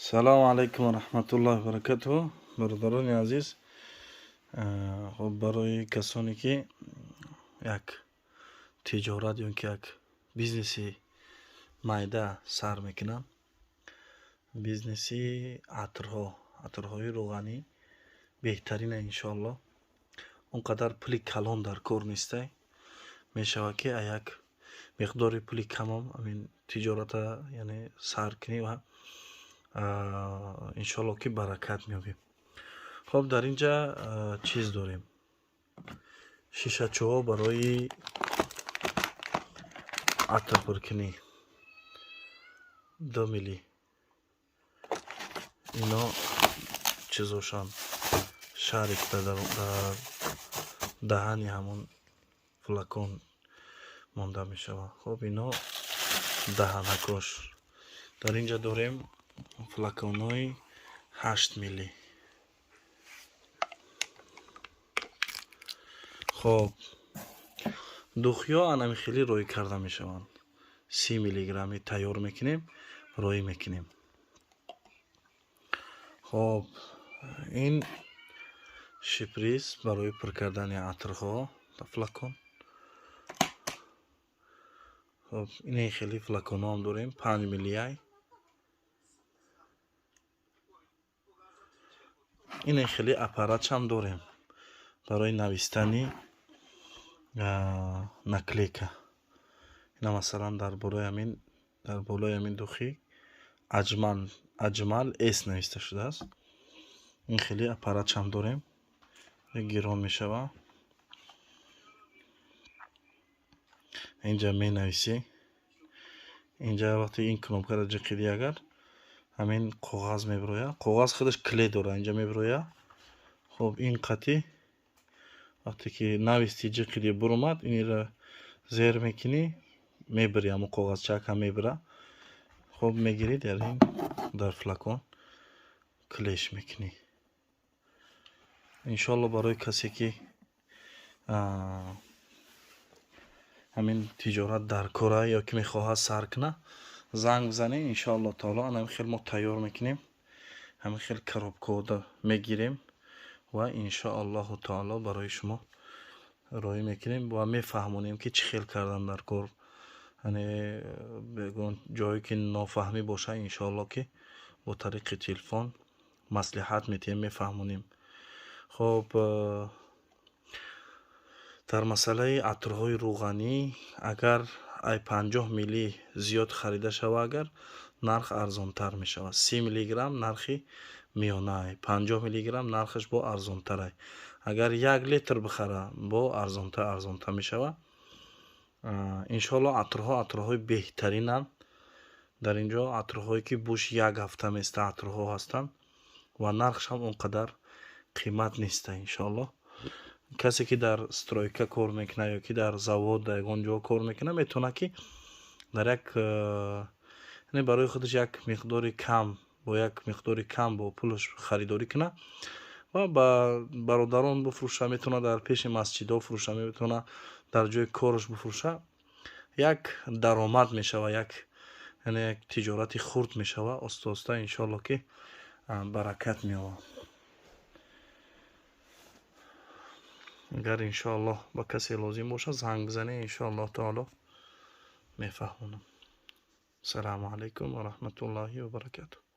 Салому алайкум ва раҳматуллоҳи ва баракатуҳ. Бародарони азиз, хуб, барои касоне ки як тиҷорат ё ки як бизнеси майда сар мекунанд, бизнеси атрҳо, атрҳои рӯғанӣ беҳтарина, иншоаллоҳ. Он қадар пули калон дар кор нестай, мешавад ки як миқдори пули камам ҳамин тиҷората, яъне, сар кунӣ ва иншоаллоҳ ки баракат меёбем. Хоб, дар ин ҷа чиз дорем: шишачоҳо барои атрпуркунӣ, 2 милли. Ино чизошанд, шарик дар даҳани ҳамон флакон монда мешавад. Хоб, ино даҳанакош. Дар ин ҷа дорем флаконҳои 8 милли. Хоб, духиҳо анами хеле роӣ карда мешаванд, 30 миллиграммӣ тайёр мекунем, роӣ мекунем. Хоб, ин шприц барои пур кардани атрҳо дар флакон. Хоб, ин хеле флаконҳоам дорем, 5 миллиай. Ин хеле аппаратшам дорем барои навистани наклейка. Ина, масалан, дар болои ҳамин, дар болои ҳамин духи аҷмал, аҷмал с нависта шудааст. Ин хеле аппаратшам дорем, гирон мешавад. Инҷа менависӣ, инҷа вақте ин кнопкаро ҷиқидӣ, агар ҳамин коғаз мебирояд, коғаз худаш клей дорад, инҷа мебирояд. Хоб, ин қатӣ вақте ки нависти, ҷиқиди, буромад, инро зер мекунӣ, мебири, ҳамон коғазчака мебира. Хоб, мегирӣ, дар ин дар флакон клеш мекунӣ. Иншоалло, барои касе ки ҳамин тиҷорат дар кора ё ки мехоҳад сар кунад, занг бизанед, иншоалло таоло. Ана хел мо тайёр мекунем, ҳамин хел коробкаҳода мегирем ва иншоаллоҳу таоло барои шумо роҳӣ мекунем ва мефаҳмонем, ки чӣ хел кардан дар кор. Яъне, ягон ҷое ки нофаҳмӣ бошад, иншоалло ки бо тариқи телефон маслиҳат метиҳем, мефаҳмонем. Хоб, дар масъалаи атрҳои рӯғанӣ, агар ай 50 милли зиёд харида шава, агар нарх арзонтар мешавад. 30 миллиграмм нархи миёнаай, 50 миллиграмм нархаш бо арзонтарай. Агар 1 литр бихара, бо арзонтар мешавад. Иншоалло, атрҳо атрҳои беҳтаринанд. Дар ин ҷо атрҳое ки буш як ҳафта места, атрҳо ҳастанд ва нархшам он қадар қимат неста. Иншоалло, касе ки дар стройка кор мекунад ё ки дар завод, дар ягон ҷо кор мекунад, метавонад ки дар як, яъне, барои худаш як миқдори кам, бо як миқдори кам бо пулаш харидорӣ кунад ва ба бародарон бифурӯша. Метавонад дар пеши масҷидҳо фурӯша, метавонад дар ҷои кораш бифурӯша, як даромад мешавад, як, яъне, як тиҷорати хурд мешавад. Оста оста, иншоалло ки баракат меовад. Агар, иншоаллоҳ, ба касе лозим бошад, занг бизанед, иншоаллоҳ таоло мефаҳмонам. Ассалому алайкум ва раҳматуллоҳи ва баракатуҳ.